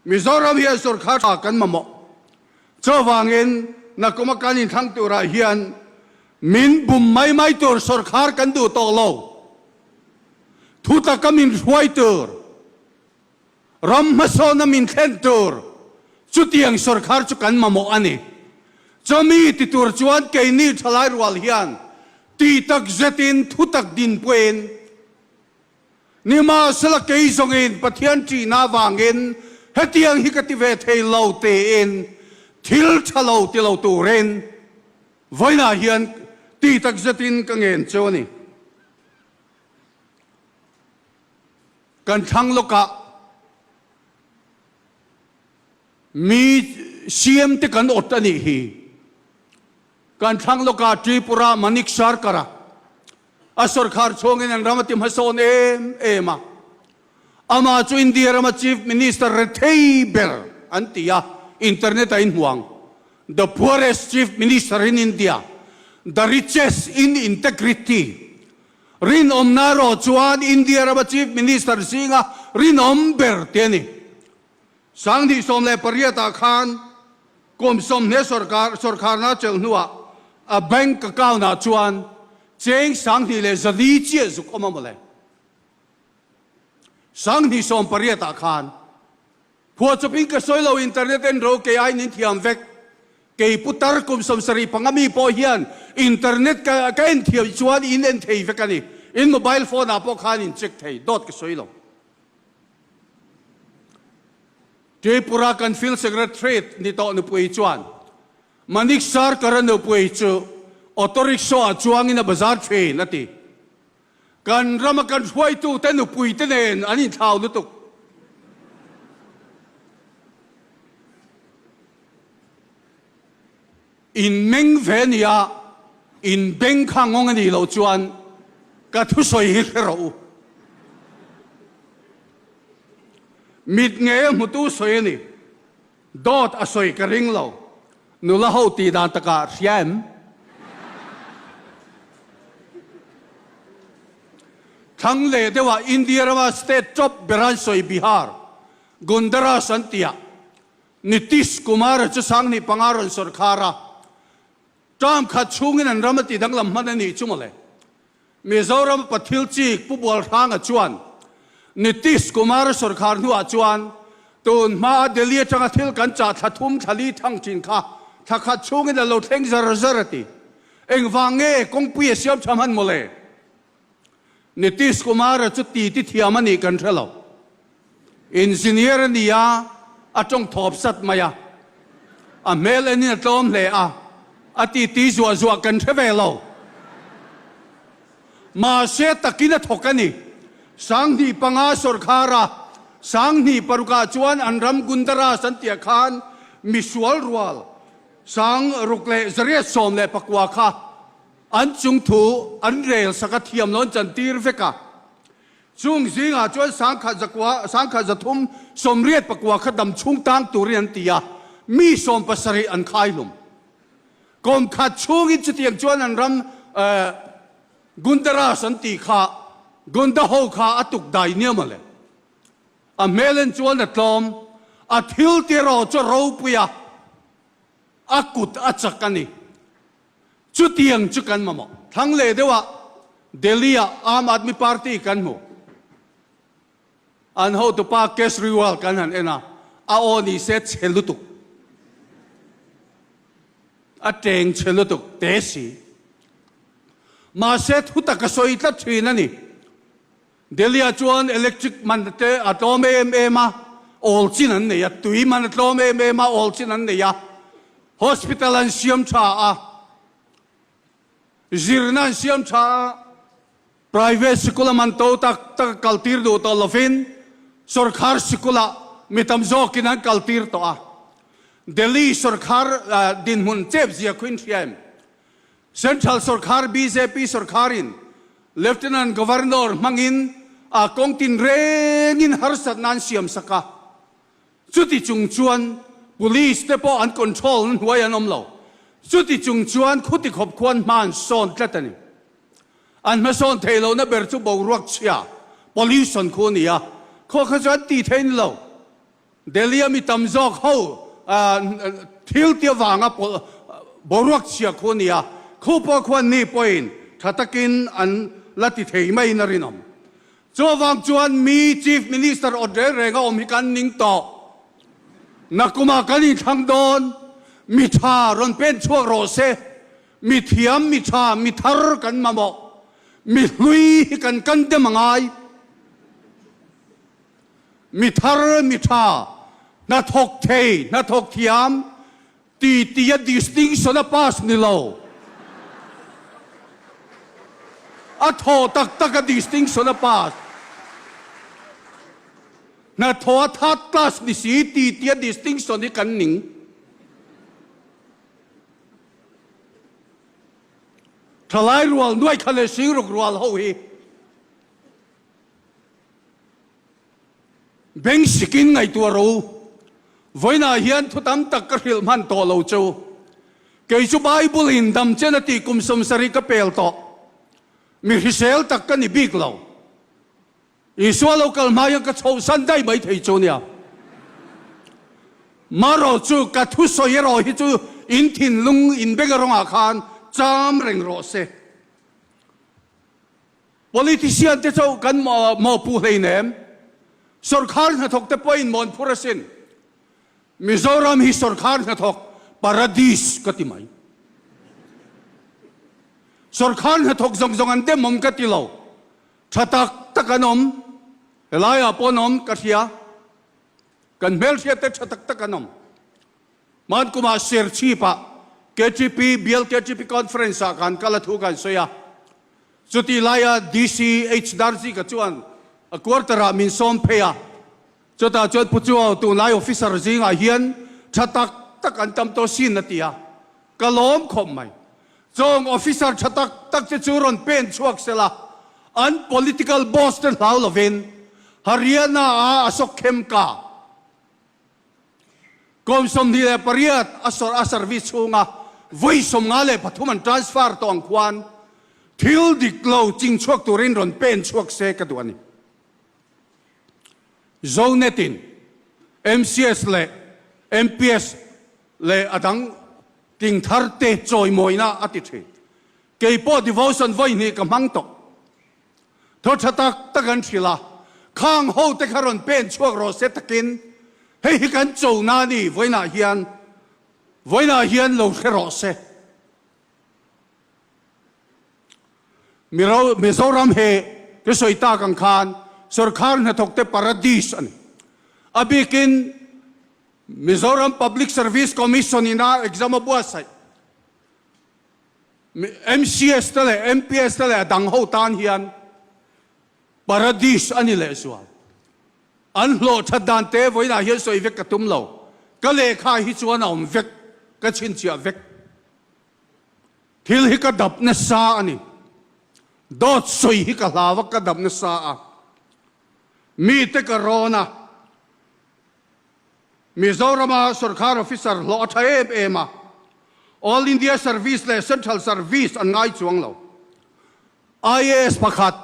Mizoram hian sorkar tha kan mamawh. Chuvangin nakuma kan inthlang turah hian min bum mai mai tur sorkar kan duh tawh lo. Thutaka min hruai tur, ram hmasawna min thlen tur chutiang sorkar chu kan mamawh a ni. Chumi ti tur chuan keini thalai rual hian tih tak zetin thutak dinpuiin, Nimahsela kei zawngin Pathian ṭihna avangin hetiang hi ka ti ve thei lo tiin thil ṭha lo ti lo turin vawiinah hian ti takzetin ka ngen cheu a ni. Kan thlang lawkah mi siam te kan awt a nih hi. Kan thlang lawkah Tripura Manik Sarkar-a A sorkar chhungin an ram a ti hmasawn em em a, amah chu India rama Chief Minister rethei ber an ti a, internet a inhmu ang. The poorest Chief Minister in India, the richest in integrity. Rinawmna erawh chuan India rama Chief Minister zinga rinawm ber te a ni. 2018 ah khan kum 20 sorkar sorkharna chelh hnuah a bank account ah chuan cheng 2400 chiah zuk awm a mawle. 2018 ah khan phuahchawpin ka sawi lo internet en ro kei aiin in thiam vek. Kei putar kum 75 mi pawh hian internet ka ka en thiam chuan in en thei vek a ni. In mobile phone ah pawh khan in check thei dawt ka sawi lo. Tripura kan Field Secretary ni tawh nupui chuan Manik Sarkar-a nupui chu auto rickshaw ah chuangin a bazar thin a ti. Kan rama kan hruaitute nupuite nen an inthlau lutuk. In meng ve nia, in beng kha ngawng a nih loh chuan ka thusawi hi hre rawh u. Mit ngei a hmutu sawi a ni. Dawt a sawi ka ring lo. Nula ho tih dan takah hria em? Thlang leh deuhah India rama state top ber an sawi Bihar, Gundaras an tihah Nitish Kumar-a chu 2005 rawn sawrkhar a, term khat chhungin an ram a ti danglam hman a nih chu mawle. Mizoram Pathil chik Pu Bualhranga chuan Nitish Kumar-a sawrkhar hnuah chuan tun hmaa Delhi atanga thil kan chah thla thum thla li thang thin kha thla khat chhungin a lo thleng zar zar a ti. Engvang nge kawngpui a siam tha hman mawle? Nitish Kumar-a chu ti ti thiam a nih kan hre lo. Engineer a ni a, a tawng thawp sat mai a. A hmel enin a tlawm hle a, a ti ti zuah zuah kan hre ve lo. Mahse takin a thawk a ni. 2005 sawrkhar a, 2006 ah chuan an ram Gundaras an tih ah khan misual rual 6819 kha An chung thu an rel sak a thiam lo an chantir vek a. Chung zingah chuan 1000 zakua, 1389 kha dam chhung tang turin an ti a, mi 70 an khai hlum. Kum khat chhungin chutiang chuan an ram Gundaras an tih kha Gunda ho kha a tuk dai nia mawle. A hmel en chuan a tlawm, a thil ti erawh chu a ropui a, a kut a chak a ni. Chutiang chu kan mamawh. Thlang leh deuhah Delhi-ah Aam Aadmi Party kan hmu. An hotupa Kejriwal kan han en a, a aw ni se chhe lutuk. A teng chhe lutuk te si. Mahse thu tak a sawi tlat thin a ni. Delhi-ah chuan electric man te a tlawm em em a, awl chin an nei a, tui man a tlawm em em a, awl chin an nei a, hospital an siam tha a, zirna an siam tha a, private sikul a man to tak tak a kaltir duh tawh lovin sorkar sikulah mi tam zawkin an kaltir tawh a. Delhi sorkar dinhmun chep zia khuin hria em? Central sorkar bjp sorkarin Lieutenant Governor hmangin a kawng tinrengin harsatna an siam sak a, chuti chung chuan Police te pawh an control na hnuai an awm lo. Chuti chung chuan khuti khawp khuan hma an sawn tlat a ni. An hmasawn theih lohna ber chu boruak chhia, pollution, khu a ni a, khaw kha chu an ti thei ni lo. Delhi a mi tam zawk ho thil ti avanga boruak chhia khu a ni a, khu pawh khuan ni pawhin tha takin an la ti thei maiin a rinawm. Chuvang chuan mi Chief Minister awt reng reng a awm hi kan ning tawh. Nakumah kan inthlang dawn, mi tha rawn pen chhuak rawh se, mi thiam, mi tha, mi thar kan mamawh, mi hlui hi kan kan dem a ngai. Mi thar, mi tha, hnathawk thei, hnathawk thiam, ti tia distinction a pass ni lo. A thaw tak tak a distinction a pass. Hnathawh a third class ni si ti tia distinction hi kan ning. Thalai rual nuai kha leh singruk rual ho hi. Beng sikin ngaihtuah ro. Vawiinah hian thu tam tak ka hrilh hman tawh lo chu. Kei chu Bible in dam chen a tih kum 70 ka pel tawh. Mi hrisel tak ka ni bik lo. Isua lo kal hma hian ka chhohsan daih mai thei chu nia. Marawh chu ka thusawi erawh hi chu in thinlung in beng erawngah khan cham reng rawh se. Politician te chauh kan mawhpuh hleinem. Sorkar hnathawk te pawhin mawn phur asin. Mizoram hi sorkar hnathawk paradis ka ti mai. Sorkar hnathawk zawng zawng an dem awm ka ti lo. Tha tak tak an awm. Helaiah pawh an awm ka hria. Kan hmelhriat te tha tak tak an awm. Hmankumah Serchhip-ah KTP, Bial KTP Conference-ah kan kal a thu kan sawi a. Chutih laia DC H Darzika chuan a quarter-ah min sawm phei a. Chutah chuan Pu Chuau tunlai officer zingah hian tha tak tak an tam tawh sin a ti a. Ka lawm khawp mai. Chawng officer tha tak tak te chu rawn pen chhuak sela, an political boss te hlau lovin Haryana-a Ashok Khemka, Kum 28 a sawrh a service chhunga vawi 53 an transfer tawh ang khuan thil dik lo ching chhuak turin rawn pen chhuak se ka duh a ni. Zonet in MCS leh MPS leh a dang tling thar te chawimawina a ti thin. Kei pawh devotion vawi hnih ka hmang tawh. Thaw tha tak tak an hrilh a, khang ho te kha rawn pen chhuak rawh se takin hei hi kan cho na ni vawiinah hian vawiinah hian lo hre rawh se. Mizoram he ka sawi tak ang khan sorkar hnathawk te paradis a ni. A bikin Mizoram Public Service Commission ina exam a buatsaih. MCS te leh MPS te leh a dang ho tan hian paradis a ni lehzual. An hlawh that dan te vawiinah hian sawi vek ka tum lo. Ka lehkha hi chuan a awm vek, ka chhinchhiah vek. Thil hi ka dap nasa a ni. Dawt sawi hi ka hlau a, ka dap nasa a. Mite ka rawn a. Mizorama sorkar officer hlawh a tha em em a, All India Service leh Central Service an ngai chuang lo. IAS pakhat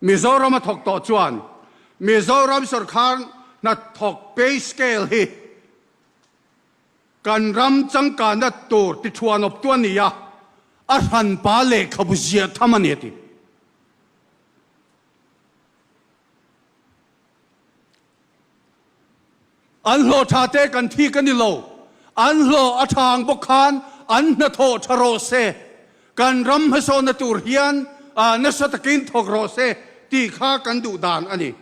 Mizorama thawk tawh chuan Mizoram sorkar hnathawk pay scale hi kan ram changkanna tur tithuanawptu a ni a, a hranpa lehkhabu ziah tham a ni a ti. An hlawh tha te kan thik a ni lo. An hlawh a tha ang bawk khan an hnathawh tha rawh se. Kan ram hmasawnna tur hian nasa takin thawk rawh se tih kha kan duh dan a ni.